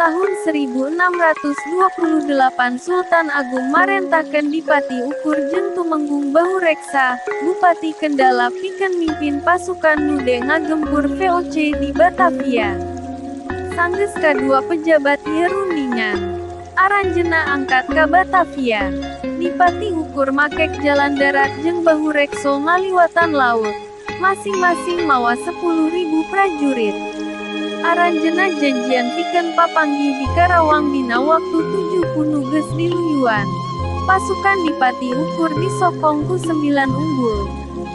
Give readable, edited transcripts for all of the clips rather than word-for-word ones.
Tahun 1628 Sultan Agung marentahkeun Dipati Ukur jeung Tumenggung Bahureksa, Bupati Kendala pikeun mimpin pasukan nu ngagempur VOC di Batavia. Sanggeus kadua pejabat ieu rundingan, aranjeunna angkat ka Batavia. Dipati Ukur makek jalan darat jeung Bahurekso ngaliwatan laut, masing-masing mawa 10.000 prajurit. Aranjeunna janjian pikeun papanggih di Karawang dina waktu 7 punu geus diluyuan. Pasukan Dipati Ukur disokong ku 9 umbul,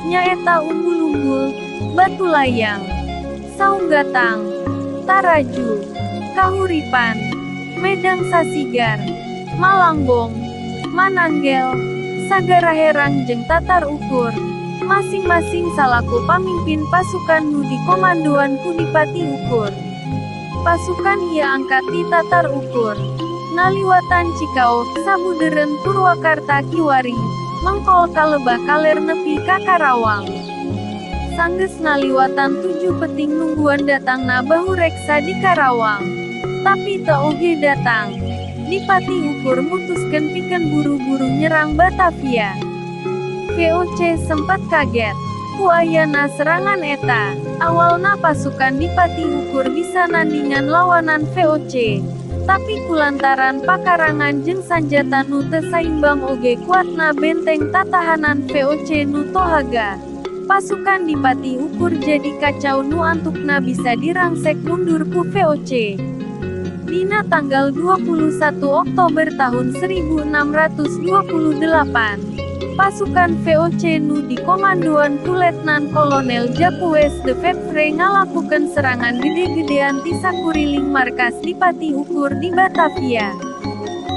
nyaeta Umbul-Umbul, Batu Layang, Saunggatang, Taraju, Kahuripan, Medang Sasigar, Malangbong, Mananggel, Sagaraherang jeung Tatar Ukur, masing-masing salaku pamimpin pasukan nu dikomandoan ku Dipati Ukur. Pasukan ieu angkat ti Tatar Ukur, ngaliwatan Cikao, Sabudeureun Purwakarta Kiwari, mengkol ka Lebah Kaler nepi ka Karawang. Sanggeus ngaliwatan 7 peting nungguan datangna Bahureksa di Karawang. Tapi teu oge datang. Dipati Ukur mutuskeun pikeun buru-buru nyerang Batavia. VOC sempat kaget ku ayana serangan eta. Awalna pasukan Dipati Ukur bisa nandingan lawanan VOC, tapi kulantaran pakarangan jeung sanjata nu teu saimbang oge kuatna benteng tatahanan VOC nu tohaga. Pasukan Dipati Ukur jadi kacau nu antukna bisa dirangsek mundur ku VOC. Dina tanggal 21 Oktober tahun 1628, pasukan VOC nu dikomandoan ku Letnan Kolonel Jacques de Fevre ngalakukeun serangan gede-gedean ti sakuriling markas Dipati Ukur di Batavia.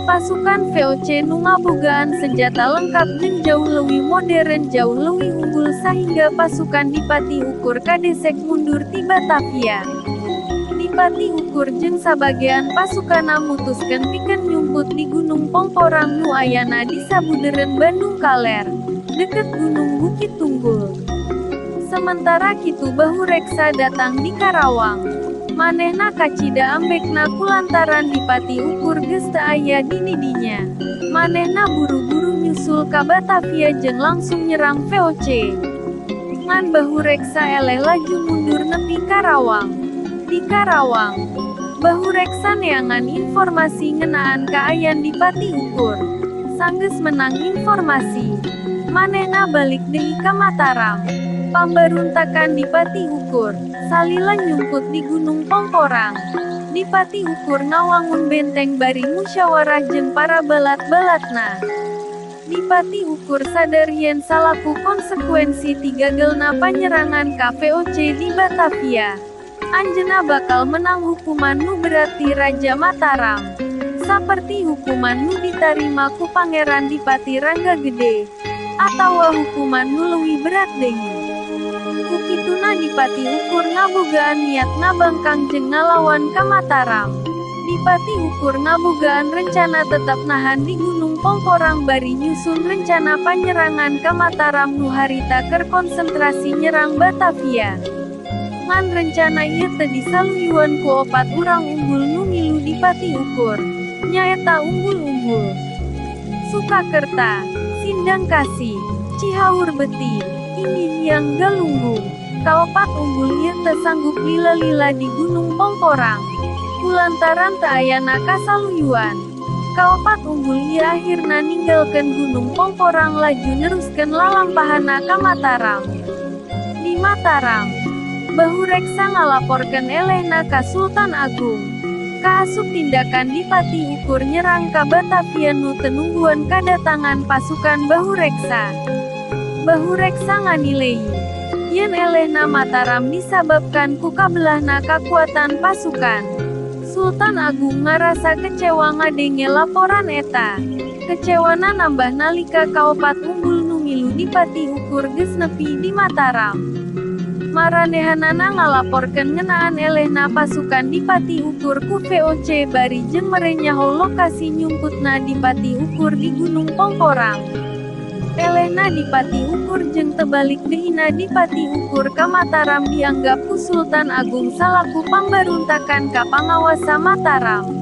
Pasukan VOC nu ngabogaan senjata lengkap jeung jauh leuwih modern jauh leuwih unggul sahingga pasukan Dipati Ukur kadesek mundur ti Batavia. Dipati Ukur jeung sabagean pasukanna mutuskeun pikeun nyumput di Gunung Pongporang nu ayana di Sabudeureun Bandung Kaler, deket Gunung Bukit Tunggul. Sementara kitu Bahureksa datang di Karawang. Manehna kacida ambekna kulantaran Dipati Ukur geus teu aya di didinya. Manehna buru-buru nyusul ka Batavia jeung langsung nyerang VOC. Ngan Bahureksa eleh laju mundur nepi Karawang. Di Karawang, Bahureksa neangan informasi ngenaan kaayaan Dipati Ukur. Sanggeus menang informasi, manehna balik deui ka Mataram. Pambaruntakan Dipati Ukur, salila nyumput di Gunung Pongporang. Dipati Ukur ngawangun benteng bari musyawarah jeung para balat-balatna. Dipati Ukur sadar yen salaku konsekuensi ti gagelna panyerangan ka VOC di Batavia, anjeunna bakal menang hukuman nu berat ti Raja Mataram, saperti hukuman nu ditarima ku Pangeran Dipati Rangga Gede, atawa hukuman nu leuwih berat deui. Ku kituna Dipati Ukur ngabogaan niat ngabangkang jeung ngalawan ka Mataram. Dipati Ukur ngabogaan rencana tetep nahan di Gunung Pongporang bari nyusun rencana panyerangan ka Mataram nu harita keur konsentrasi nyerang Batavia. Ngan rencana ieu teu disaluyuan ku 4 urang unggul nu milu Dipati Ukur, nyaeta Umbul-Umbul, Sukakerta, Sindang Kasih, Cihaur Beti, Inggih Hyang Galunggung. Kaopat unggul ieu teu sanggup lila-lila di Gunung Pongporang, kulantaran teu ayana kasaluyuan. Kaopat unggul ieu akhirna ninggalkeun Gunung Pongporang laju neruskeun lalampahana ka Mataram. Di Mataram, Bahureksa ngalaporkeun elehna ka Sultan Agung. Kaasup tindakan Dipati Ukur nyerang ka Batavia nu teu nungguan kadatangan pasukan Bahureksa. Bahureksa nganilai yen elehna Mataram disababkan ku kabelahna kakuatan pasukan. Sultan Agung ngarasa kecewa ngadenge laporan eta. Kecewana nambah nalika kaopat unggul nu milu Dipati Ukur geus nepi di Mataram. Maranehanana ngalaporkeun ngenaan elehna pasukan Dipati Ukur ku VOC bari jeung mere nyaho lokasi nyumputna Dipati Ukur di Gunung Pongporang. Elehna Dipati Ukur jeung tebalik deuna Dipati Ukur ka Mataram dianggap ku Sultan Agung salaku pambaruntakan ka pangawasa Mataram.